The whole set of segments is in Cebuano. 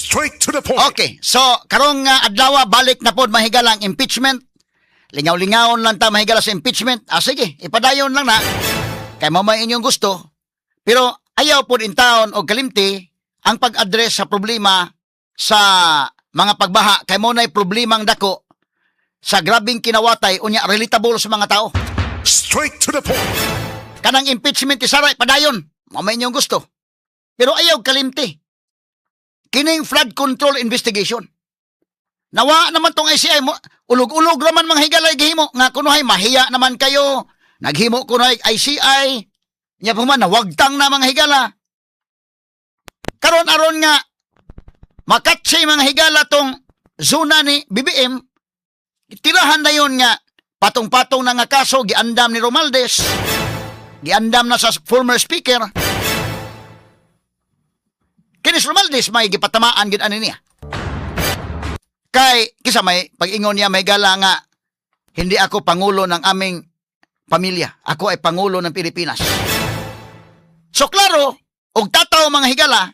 Straight to the point. Okay, so karong nga adlaw balik na pod mahigala ang impeachment. Lingaw-lingawon lang ta mahigala sa impeachment. Ah, sige, ipadayon lang na. Kay mao may inyong gusto. Pero ayaw pod in town og kalimti ang pag-address sa problema sa mga pagbaha kay mo na'y problemang dako sa grabing kinawatay unya relatable sa mga tao. Straight to the point. Kanang impeachment isara padayon, mao may inyong gusto. Pero ayaw kalimti kining flood control investigation. Nawa naman tong ICI mo, ulog-ulog raman mga higalay gihimo nga kunohay mahiya naman kayo. Naghimo kunohay ICI. Nya pa man nawagtang na mga higala. Karon aron nga makatsi mga higala tong zona ni BBM, tirahan na yun nga patong-patong na nga kaso giandam ni Romualdez, giandam na sa former speaker. Kinis Romualdez may gipatamaan gid ani niya. Kay kisa may pag-ingon niya may gala nga hindi ako pangulo ng aming pamilya. Ako ay pangulo ng Pilipinas. So klaro, og tataw mga higala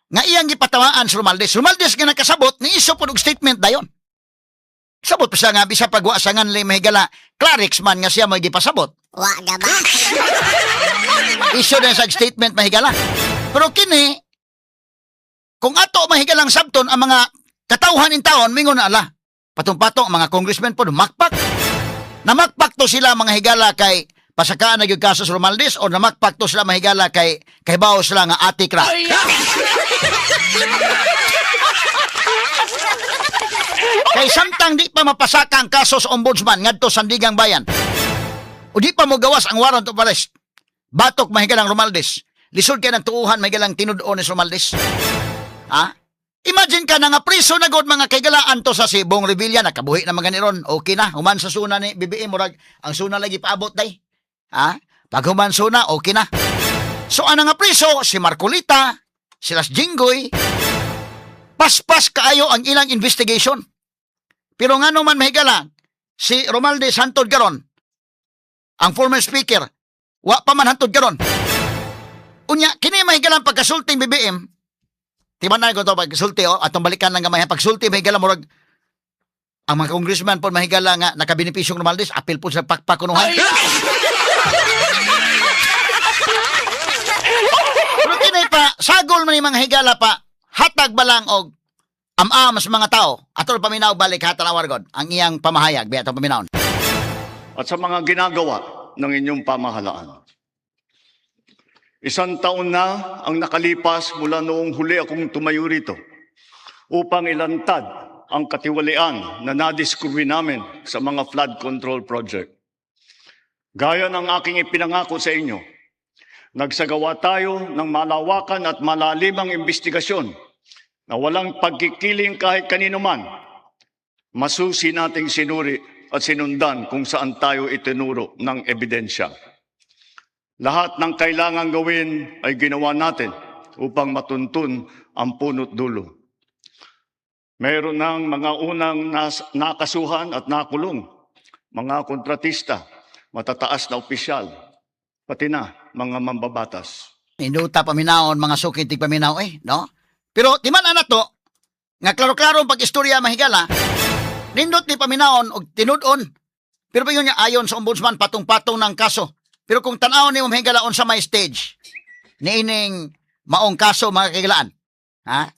nga iyang gipatamaan si Romualdez. Romualdez nga nakasabot ni iso pod og statement dayon. Sabot pa siya nga bisa pagwa sa nganli mahigala, Clarix man nga siya may gipasabot. Wa ga ba? Issue na sa statement mahigala. Pero kini, kung ato mahigalang sabton ang mga katawhan in taon, mingon na ala. Patong-patong ang mga congressman po, makpak. Namakpak to sila mga higala kay pasakaan na gyud kaso sa Romualdez o namakpak to sila mahigala kay bawo sila nga atik ra. Kay samtang di pa mapasaka ang kaso sa ombudsman ngadto sa Sandigang Bayan. O di pa mo gawas ang warrant of arrest. Batok mahigalang Romualdez. Lisod kay ng tuuhan mahigalang tinud-on ni Romualdez. Ha? Imagine ka na nga priso na god mga kaigalaan to sa Sibong Revilla, nakabuhi na mga niron. Okay na, human sa suna ni BBM, murag ang suna lagi paabot day. Ha? Pag human suna, okay na. So ang nga priso, si Marcolita, si Las Jinggoy, paspas kaayo ang ilang investigation. Pero nga naman mahigala, si Romualdez hantod karon, ang former speaker, wa pa man hantod karon. Unya, kini mahigalang pagkasulting BBM, timan na ko to pagkasulti, oh, atong balikan lang gamay, pagsulti mahigala murag, ang mga congressman po mahigala nga nakabenepisyong Romualdez, apil po sa pakpakunuhan. Pero kini pa, sagol man ni mga higala pa, hatag ba lang og am-am sa mga tao. Atol paminaw balik hatanawar god ang iyang pamahayag biya atong paminawon. At sa mga ginagawa ng inyong pamahalaan. Isang taon na ang nakalipas mula noong huli akong tumayo rito upang ilantad ang katiwalian na nadiskubre namin sa mga flood control project. Gaya ng aking ipinangako sa inyo, nagsagawa tayo ng malawakan at malalimang investigasyon na walang pagkikiling kahit kanino man. Masusi nating sinuri at sinundan kung saan tayo itinuro ng ebidensya. Lahat ng kailangang gawin ay ginawa natin upang matuntun ang punot dulo. Meron ng mga unang nakasuhan at nakulong, mga kontratista, matataas na opisyal, pati na mga mambabatas. Induta paminaon mga suki tig paminaw eh, no? Pero timan ana to nga klaro-klaro ang pag-istorya mahigala. Nindot ni paminaon og tinud-on. Pero payon niya ayon sa ombudsman patong-patong ng kaso. Pero kung tan-awon nimo mahigala unsa may stage niining maong kaso mga kahigalaan. Ha?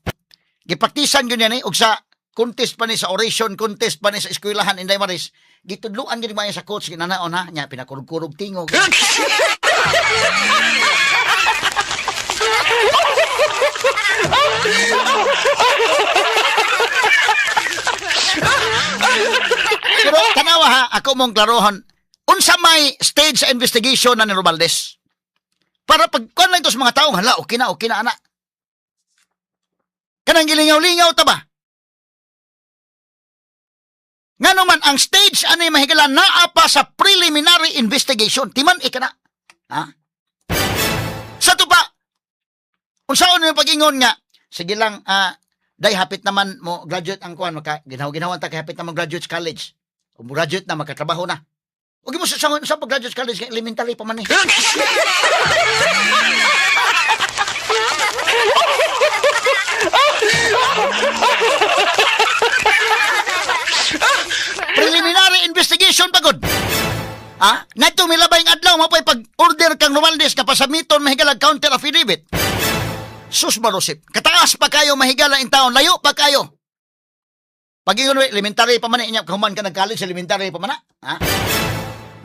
Gipraktisan gyud niya ni og sa contest pa ni sa oration contest pa ni sa eskwelahan Inday Maris, gitudluan gyud maayo sa coach ginanaon ha nya pinakurog-kurog tingog. Pero tanawa ha, ako mong klarohon, unsa may stage sa investigation na ni Romualdez? Para pag kuan lang ito sa mga taong, hala, okay na, ana. Kanang gilingaw-lingaw ta ba? Nga naman, ang stage ani mahigala naa pa sa preliminary investigation. Timan, ika na. Ha? Sa to pa, unsaon yung pag-ingon nga, sige lang, day, hapit naman mo graduate ang kuan, maka, ginaw-ginawan ta kay hapit naman graduate college. O graduate na, makatrabaho na. Huwag mo sa pag-graduate college, kay elementary pa man eh. Ha? Ngadtong milabayng adlaw mao pay pag-order kang Romualdez nga pasubmiton, mahigala, counter affidavit. Sus Marosip, kataas pa kayo, mahigala, in taon, layo pa kayo. Pag ingon, elementary pa man inya, human ka nag-college, elementary pa man na. Ha?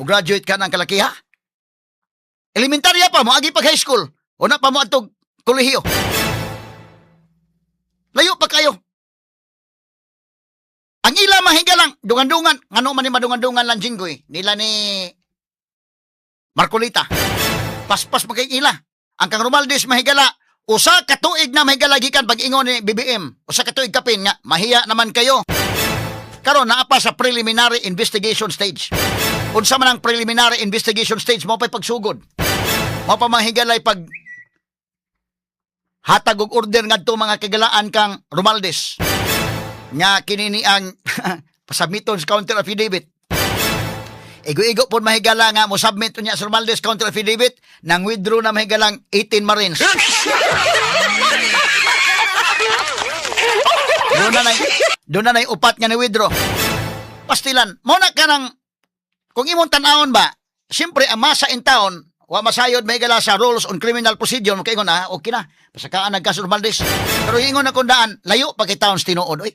Mo graduate ka ng kalakiha? Elementarya pa mo, agi pag high school. Una pa mo adtog kolehiyo. Layo pa kayo. Ang ila, mahigalang, dungan-dungan, ngano man ni madungan-dungan lang, Jinggoy, nila ni Marcolita. Paspas pa kay ila. Ang kang Romualdez, mahigala, usa ka tuig na, mahigala, gikan pag-ingon ni BBM. Usa ka tuig kapin nga, mahiya naman kayo. Karon naa pa sa preliminary investigation stage. Unsa man ang preliminary investigation stage, mao pa'y pagsugod. Mao pa, mahigalay, pag hatag og order ngadto, mga kagalaan, kang Romualdez nga kini ni ang pasubmiton sa counter affidavit. Igo-igo po, mahigala, nga mo submit niya sa Romualdez counter affidavit nang withdraw na, mahigalang 18 Marines. Doon na upat nga ni withdraw. Pastilan, mo na ka ng kung imong tan-awon ba, siyempre ang masa in town, wa masayod, mahigala, sa rules on criminal procedure, mo kaingon, ah, okay na. Pasakaan nagkaso Romualdez. Pero ingon na kung daan, layo pa kay taon sa tinuod, oy.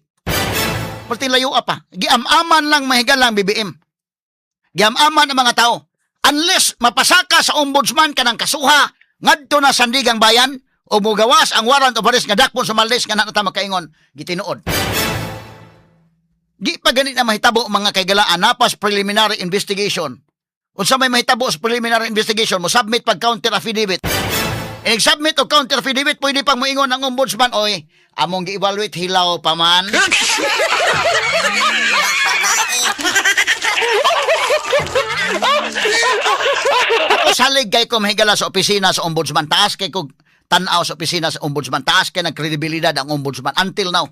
Perting layo pa. Giam-aman lang, mahigala, ang BBM. Giam-aman ang mga tao. Unless mapasaka sa ombudsman kanang kasuha ngadto na Sandigang Bayan o mugawas ang warrant of arrest nga dakpon sa Romualdez nga na ta makaingon gitinuod. Di pa gani na mahitabo, mga kaigalaan, napas preliminary investigation. Unsa may mahitabo sa preliminary investigation, mo submit pag counter affidavit. E nag-submit og counter affidavit, pwede pang moingon ang ombudsman, "Oy, among gi-evaluate, hilaw pa man." Ako salig kay ko, mahigala, sa opisina sa ombudsman. Taas kay ko tan-aw sa opisina sa ombudsman. Taas kay ng kredibilidad ang ombudsman until now.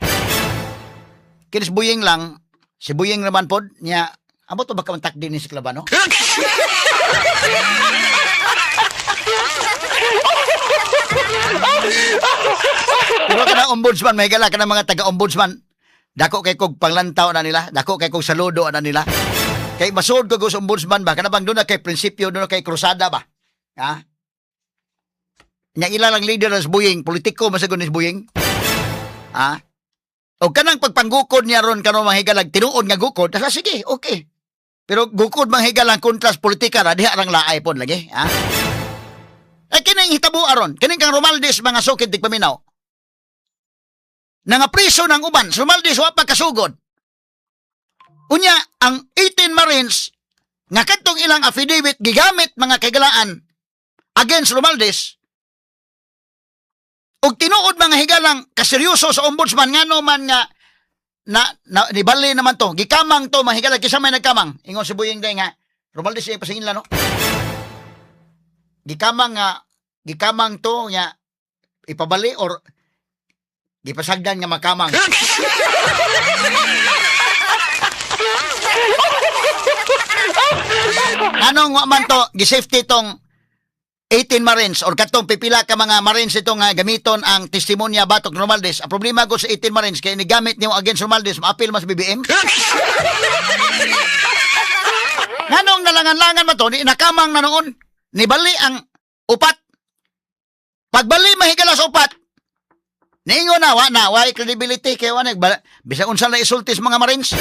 Kinis Buying lang, si Buying naman pod niya, amo to ba kamantak din ni si Clavano? Pero kana ombudsman, may gala kana mga taga-ombudsman. Dako kay kog panglantaw na nila, dako kay kog saludo na nila. Kay masuod ko sa ombudsman ba, kana bang doon na kay prinsipyo, doon na kay krusada ba? Ha? Nya ila lang leader sa Buying, politiko masagon ni Buying. Ha? O kanang pagpanggukod niya ron karon, mahigalag, tinuod nga gukod, asa sige, okay. Pero gukod manghigalang kontra sa politika ra diha rang laay pod lagi, ha? Eh kining hitabo aron, kining kang Romualdez, mga sukid tigpaminaw. Nangapriso ng uban, si Romualdez wa pa kasugod. Unya, ang 18 Marines nga kadtong ilang affidavit gigamit, mga kaigalaan, against Romualdez, ug tinuod, mga higalang, kaseryoso sa ombudsman, ngano man nga na nibali naman to, gikamang to, mga higala, kisa may nagkamang. Ingon si Buying day nga Romualdez yung pasingin no, gikamang nga gikamang to nga ipabali or gipasagdan nga makamang. Anong wa man to gi-safety tong 18 Marines or katong pipila ka mga Marines ito nga gamiton ang testimonya batok Romualdez? Ang problema ko sa 18 Marines kay ni gamit nimo against Romualdez, maapil mas BBM. Nganong nalangan-langan man to ni nakamang na noon, nibali ang upat. Pagbali, mahigala, sa upat, niingon na wa na way credibility kay wa na bisag unsa na isulti sa mga Marines.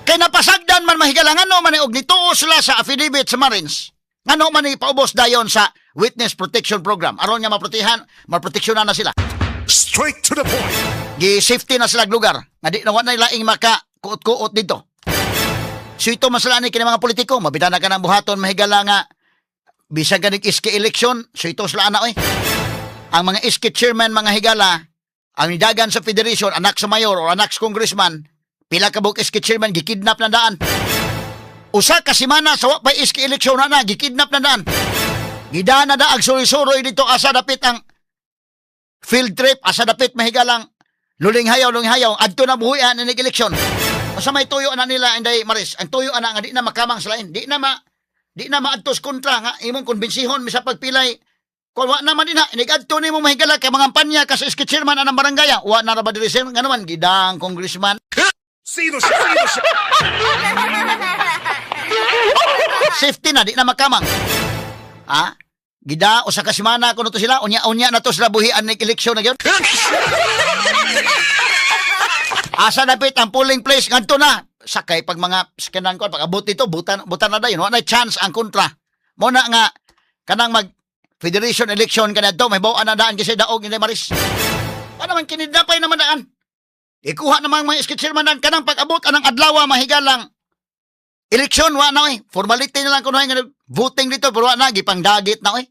Kay napasagdan man, mahigala, ngano man og nituo sila sa affidavit sa Marines. Ngano man ipaubos dayon sa Witness Protection Program aron nga maprotehan, maproteksyonan na sila. Straight to the point. Gi-safety na sila og lugar nga di na wa na laing maka kuot-kuot dito. So ito masala ni kini mga politiko, mabita na ka ng buhaton, mahigala, nga bisan ganig iski election, so ito sila ana oy. Ang mga iski chairman, mga higala, ang nidagan sa federation, anak sa mayor or anak sa congressman, pila ka buok iski chairman gikidnap na daan. Usa ka semana sa wa pa iski election na na, gikidnap na daan. Gidaan na daag suroy-suroy dito asa dapit ang field trip, asa dapit, mahigalang, Luling Hayaw, Luling Hayaw, adto na buhian na eleksyon. Unsa may tuyo na nila, Inday Maris? Ang tuyo ana nga di na makamang sa lain, di na maadtos kontra nga imong konbensihon misa pagpilay. Kung wa naman din na, inigadto nimo, mahigala, kay mga kampanya ka sa iski chairman anang barangay, wa na ra ba diri sir? Nga naman gidang congressman. Sino siya? Sino siya? Safety na, di na makamang. Ha? Gida, usa ka semana kuno to sila, unya-unya na to sila buhian ng eleksyon na gyud. Asa dapit ang polling place ngadto na. Sakay pag mga skenan ko pag abot dito, butan butan na dayon, wa na chance ang kontra. Mo na nga kanang mag federation election kanadto may bawaan na daan kasi daog ni Maris. Wa naman kinidnapay naman daan. Ikuha namang mga iskit chairman daan kanang pag-abot anang adlaw mahigalang eleksyon, wa na oy. Formality na lang kuno nga voting dito pero wa na gipangdagit na oy.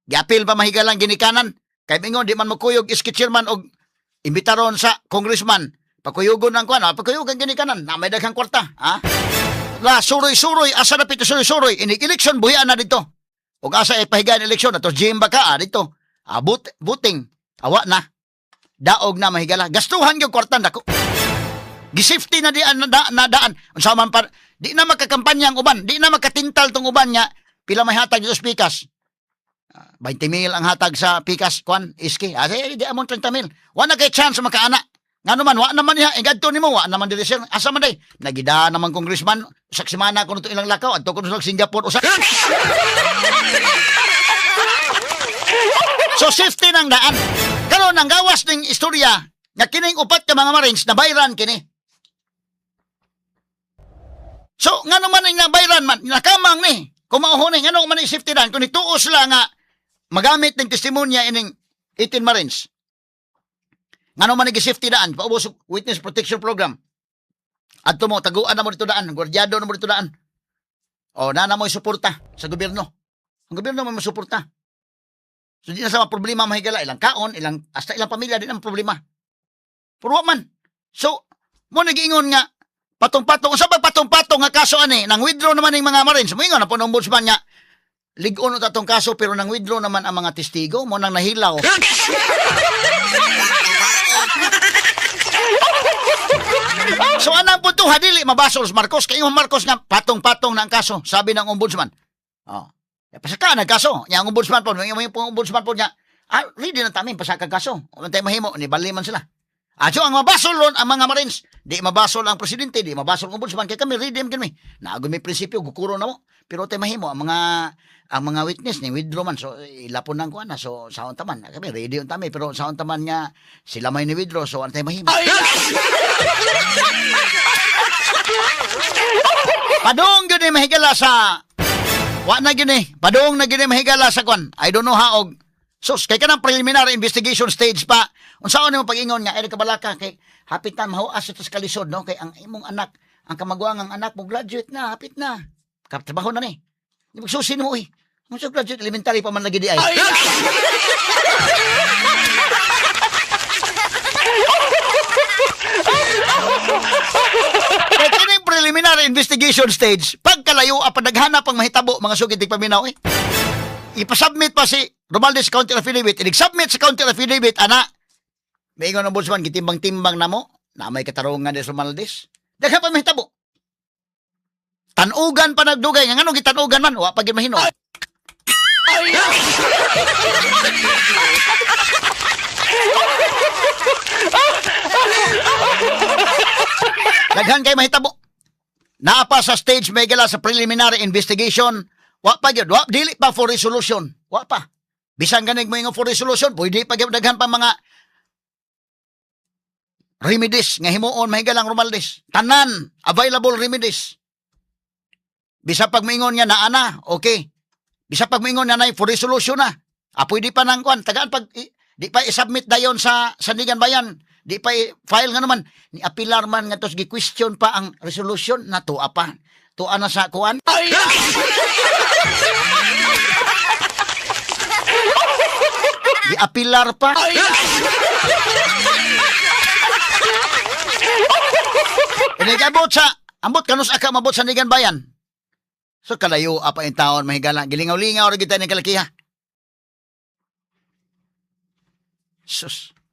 Giapil pa mahigalang ginikanan. Kay mingon di man mokuyog iskit chairman og imbitaron sa congressman. Pakuyugon ang kuan, pakuyugan ginikanan na may daghang kwarta, ha? La suroy-suroy asa na pito suroy-suroy inig eleksyon buhian na dito. Ug asa ipahigayon eleksyon ato gym ba ka dito. Abot voting awa na. Daog na mahigala. Gastuhan gyud kwarta dako. Gisafety na dian na, na daan. Unsa man pa di na makakampanya ang uban, di na makatintal tong uban nga pila may hatag dito sa pikas. 20 mil ang hatag sa pikas kwan iski. Di amon 30 mil. Wa na kay chance makaana. Ngano man wa naman niya igadto nimo wa naman diri sir. Asa man day? Nagida naman congressman usak semana kuno to ilang lakaw adto kuno sa Singapore usak. So safety ng daan. Karon ang gawas ning istorya nga kining upat ka mga Marines nabayran kini. So ngano man ang nabayran man nakamang ni kumauho ni ngano man ang safety daan kun ituo sila nga magamit ng testimonya ining 18 Marines. Ngano man ang safety daan paubos witness protection program. Adto mo taguan na mo dito daan, gwardyado na mo dito daan. O nana mo suporta sa gobyerno. Ang gobyerno mo suporta. So di na sa mga problema mahigala ilang kaon, ilang hasta ilang pamilya di na problema. Pero wa man. So mo nagiingon nga patong-patong unsa ba patong-patong nga kaso ani nang withdraw naman ning mga Marines. Moingon na po ng ombudsman nga lig-on ta tong kaso pero nang withdraw naman ang mga testigo mo nang nahilaw. So anang punto dili mabasol sa Marcos kay yung Marcos nga patong-patong na ang kaso sabi ng ombudsman. Oh. Pasaka na kaso. Nya ang ombudsman po, yung ombudsman po niya, ready na tamin pasaka kaso. Untay mahimo ni bali man sila. So ang mabasol ron ang mga Marines, di mabasol ang presidente, di mabasol ang ombudsman kay kami ready man kami. Naagoy may prinsipyo gukuro na mo. Pero tay mahimo ang mga witness ni withdraw man, so ilapon nang kuan na, so saon taman kami ready on tami pero saon taman nga sila may ni withdraw, so antay mahimo. Padung gyud ni mahigala sa wa na gyud ni. Padung na gyud ni mahigala sa kwan. I don't know how og sus kay kanang preliminary investigation stage pa. Unsaon nimo pag-ingon nga ay kabalaka kay hapit na mahuas ito sa kalisod, no, kay ang imong anak, ang kamaguangang anak mo graduate na, hapit na. Katrabaho na ni. Di magsusi nimo oy. Unsa graduate, elementary pa man lagi di ay. Kay kining preliminary investigation stage, pagkalayo pa daghan pang mahitabo mga sugid paminaw eh. Ipasubmit pa si Romaldes counter affidavit, inig-submit sa counter affidavit ana. Maingon ang ombudsman gitimbang-timbang namo na may katarungan ni Romaldes. Daghan pa mahitabo. Tanugan pa nagdugay nga nganong gitanugan man wa pa gid mahino. Daghan kay mahitabo. Naa pa sa stage may gala sa preliminary investigation, wa pa gyud, wa dili pa for resolution, wa pa. Bisan ganig mo ingon for resolution, pwede pa gyud daghan pa mga remedies nga himuon mahigalang Romaldes. Tanan available remedies. Bisa pag moingon nga naa na, okay. Bisa pag moingon nga nay for resolution na. Pwede pa nang kuan, tagaan pag di pa i-submit dayon sa Sandigan Bayan. Di pa i-file nga naman ni apilar man nga tos gi-question pa ang resolution na tuwa pa. Tuwa na sa kuan. Gi-apilar pa. Inigabot sa ambot kanus aka mabot sa Sandigan Bayan. So kalayo apa in taon mahigala gilingaw-lingaw ra kita ni kalakiha. Sus.